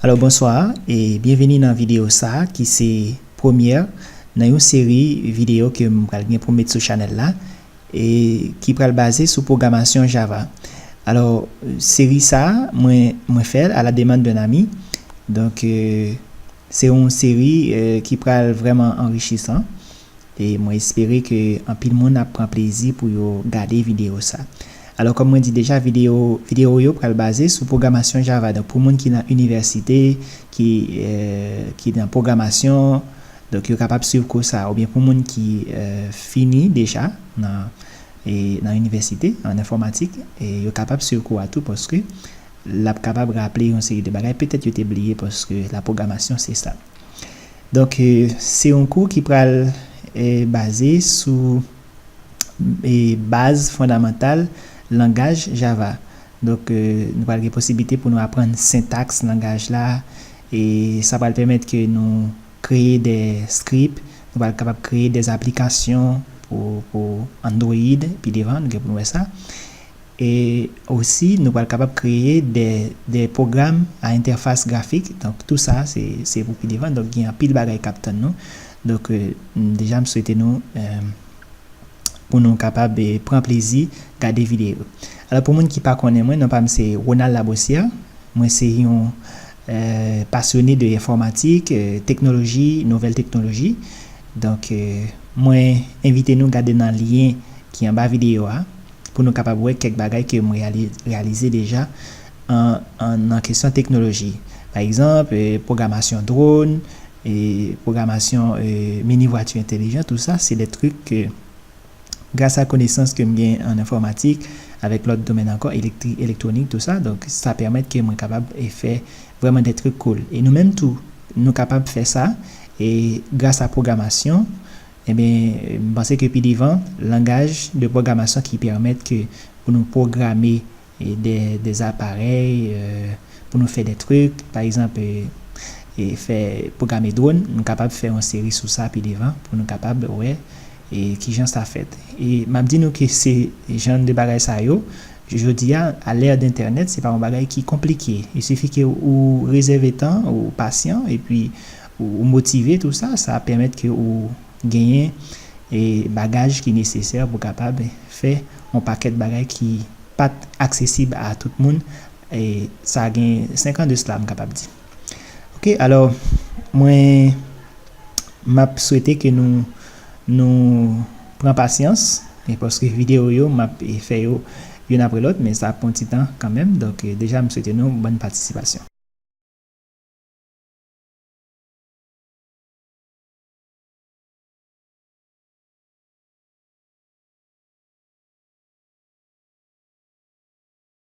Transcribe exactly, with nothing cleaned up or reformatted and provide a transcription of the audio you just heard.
Alò, bonswa e byenveni nan videyo sa a ki se premyè nan yon seri videyo ke m pral gen pou m met sou chanèl la e ki pral baze sou pwogramasyon Java. Alò, seri sa a, mwen, mwen fè l à la demande d'un ami. Donk, euh, se yon seri euh, ki pral vrèman anrichisan. E mwen espere ke anpil moun ap pran plezi pou yo gade videyo sa. Alò, kòm mwen di deja, videyo, videyo yo pral baze sou pwogramasyon Java. Donk, pou moun ki nan inivèsite, ki, euh, ki nan pwogramasyon, donk yo kapab swiv kou sa. Oubyen pou moun ki euh, fini deja nan, e, nan inivèsite, an enfòmatik, e yo kapab swiv kou a tou paske l ap kapab raple yon seri de bagay. Petèt yo te bliye paske la pwogramasyon se sa. Donk, euh, se yon kou ki pral euh, baze sou e baz fondamantal langaj Java. Donk, euh, nou pral gen posiblite pou nou aprann sentaks langaj la, e sa pral pèmèt ke nou kreye de script, nou pral kapab kreye de aplikasyon pou, pou Android, pi devan, nou gen pou nou wè sa. E osi, nou pral kapab kreye de, de pwogram a entèfas grafik. Donk, tou sa, se, se pou pi devan. Donk, gen anpil bagay k ap tann nou. Donk, euh, deja, m swete nou euh, pou nou kapab eh, pran plezi gade videyo. Alò, pou moun ki pa konnen mwen, non pa m se Ronald Labossière. Mwen se yon euh, pasyone de enfòmatik, euh, teknoloji, nouvèl teknoloji. Donk, euh, mwen envite nou gade nan lyen ki anba videyo a pou nou kapab wè kèk bagay ke mwen reyali- reyalize deja an, an, nan kesyon teknoloji. Pa egzanp, euh, pwogramasyon dwòn, e pwogramasyon euh, mini vwati entèlijan, tou sa, se de trik ke gras a konesans ke m gen an enfòmatik, avèk lòt domèn ankò, elektri- elektwonik, tou sa, donk sa pèmèt ke mwen kapab e fè vrèman de trik cool. E nou menm tou, nou kapab fè sa, e gras a pwogramasyon, ebyen, m panse ke pi devan, langaj de pwogramasyon ki pèmèt ke pou nou pwograme e de, de aparèy, euh, pou nou fè de trik, pa egzanp, euh, e fè pwograme dwòn, nou kapab fè yon seri sou sa pi devan pou nou kapab wè e kijan sa fèt. E m ap di nou ke se jan de bagay sa yo, jodi a, a lè de entènèt, se pa yon bagay ki konplike. Il sifi ke ou rezève tan, ou pasyan, epi ou, ou motive, tou sa, sa pèmèt ke ou genyen e bagaj ki nesesè pou kapab fè yon pakèt bagay ki pa t aksesib a tout moun. E sa gen senk an de sila, m kapab di. Ok, alò, mwen, m ap swete ke nou, nou pran pasyans, e paske videyo yo, m ap fè yo youn apre lòt, men sa ap pran ti tan kanmenm. Donk, deja, m swete nou bòn patisipasyon.